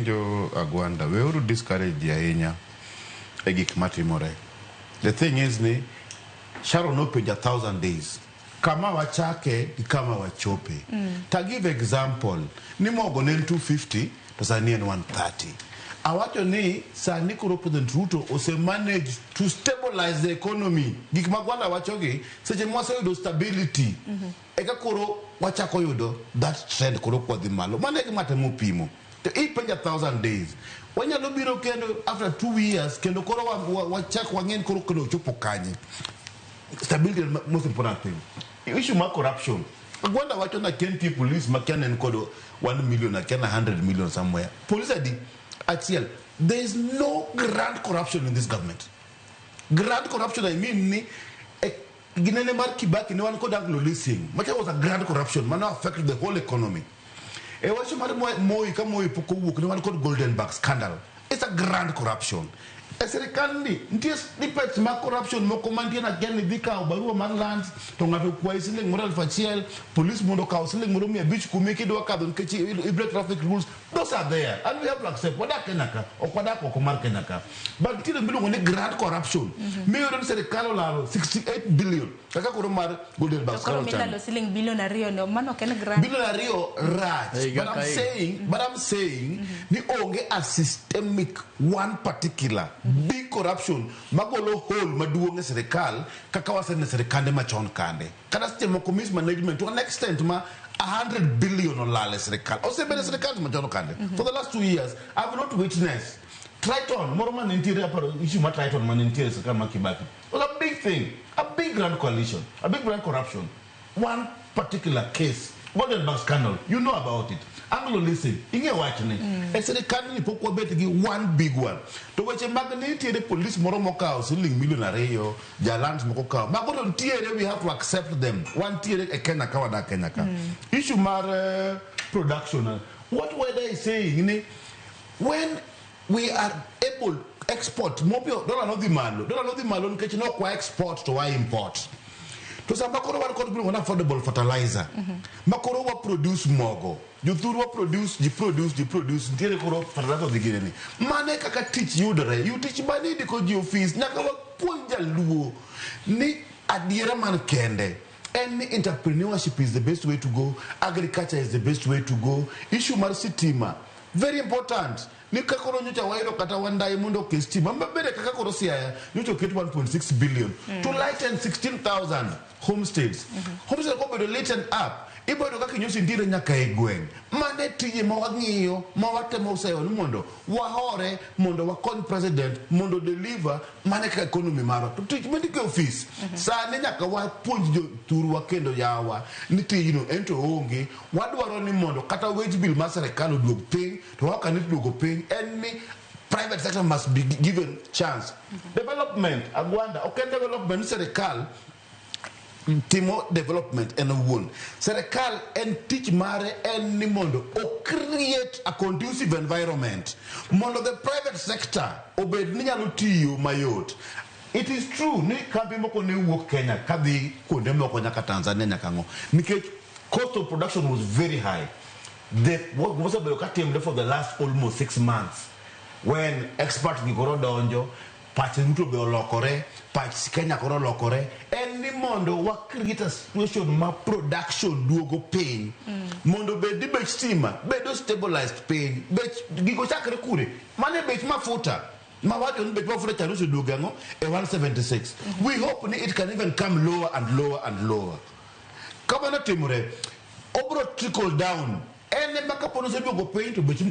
Apenjo Agwanda, weuru discourage ji ahinya e gik matimore. The thing is ni Sharon nopenjo 1,000 days kama wachake gi kama wachope. To give example ni mogo ne en 250 to sani en 130. Awacho ni sani koro President Ruto ose manage to stabilize the economy. Gik ma Gwanda wachogi, seche mwaseyudo stability, eka koro wachako yudo that trend, koro kwadhi malo. Mano e gima atemo pimo. To ipenja 1,000 days, wanyalo biro kendo after 2 years kendo koro wachak wang'en koro kendo ochopo kanye. Stability is the most important thing. Issue mar corruption, Gwanda wacho na kia nitie police ma kia ne en kod 1 million, akia na 100 million somewhere. Police adi achiel. There is no grand corruption in this government. Grand corruption, I mean ni ginene mar Kibaki ne wan kod Anglo Leasing macha was a grand corruption mano affect the whole economy. E wach mar Moi, ka Moi pok owuok, ne wan kod Golden Bag scandal. It's a grand corruption. E sirikal ni nitie snippets mag corruption moko mantie na kia ni dhi kawo barua mar lands to ng'ato okwayi siling moro 1,000, police mondo okaw siling moro 500 kuomi kidwa kadho nikech i break traffic rules. Those are there and we have to accept. Wadak Kenya ka, ok wadak oko mar Kenya ka, but nitiere miluongo ni grand corruption miyudo ni sirikal olalo 68 billion kaka koro mar Golden Bag To koro scandal chande. Milalo siling bilion 2 no, mano ok en grand. Bilion 2 rach. Higa But I'm ka higa. saying, but I'm saying ni onge a systemic one particular big corruption magolo hole maduong' e sirikal kaka waseneno e sirikande machon kande. Kata seche moko mismanagement to an extent ma 100 billion olal e sirikal osebedo e sirikal machon kande. For the last 2 years I have not witnessed Triton moro mane nitiere. Aparo issue mar Triton mane nitiere e sirikal mar Kibaki was a big thing, a big grand coalition, a big grand corruption. One particular case, Golden Bag scandal, you know about it. Anglo Leasing, ing'e wachni. E sirikal ni pok wabet gi one big one. To weche mag ni nitiere police moro mokawo siling milion 2, jalands moko kawo. Mago to nitiere, we have to accept them. Wantiere e Kenya ka, wadak Kenya ka. Issue mar production, what weather is saying ni when we are able export mopio, dollar nodhi malo. Dollar nodhi malo nikech ne ok wa export to wa import. To sama koro wan kod gimiluongo ni affordable fertilizer, ma koro wa produce mogo, jothur wa produce, ji produce, ji produce, nitiere koro fertilizer odhi ginene. Mano e kaka tich yudore. Yu tich mane indiko ji ofis, nyaka wapuonj jaluo ni adiera man kende en ni entrepreneurship is the best way to go, agriculture is the best way to go. Issue mar sitima, very important, ni ka koro nyocha wayudo kata Wandai mondo oket stima mabende kaka koro Siaya nyocha oket 1.6 billion to lighten 16,000 homesteads. Homestead kobedo lighten up, iboyudo kaka kinyosi nitiere nyaka e gweng'. Mane tije ma wang'iyo ma watemo seyo ni mondo wahore mondo wakony president mondo deliver. Mane kaka economy marwa. To tich mindiko e ofis sani, nyaka wapuonj jothurwa kendo yawa ni tijno en to onge. Wadwaro ni mondo kata wage bill mar sirikal oduog piny, to kaka ni duogo piny en ni private sector must be given chance. Development, Agwanda, ok en development ni sirikal timo development en owuon. Sirikal en tich mare en ni mondo o create a conducive environment mondo the private sector obed ni nyalo tiyo mayot. It is true ni kambi moko ne wuok Kenya kadhi kuonde moko nyaka Tanzania, nyaka ang'o, nikech cost of production was very high. The mosebedo ka timre for the last almost 6 months, when experts gi koro donjo, pach Ruto be olokore, pach Kenya koro olokore, en ni mondo wa create a situation ma production duogo piny, mondo bed ni bech stima bedo stabilized piny, bech gigo chakre kure mane bech mafuta mawacho ni bech mafuta chano oseduogo ang'o e 176. We hope ni it can even come lower and lower and lower. Kamano timore, obro trickle down. En ema kapo ni oseduogo piny to bech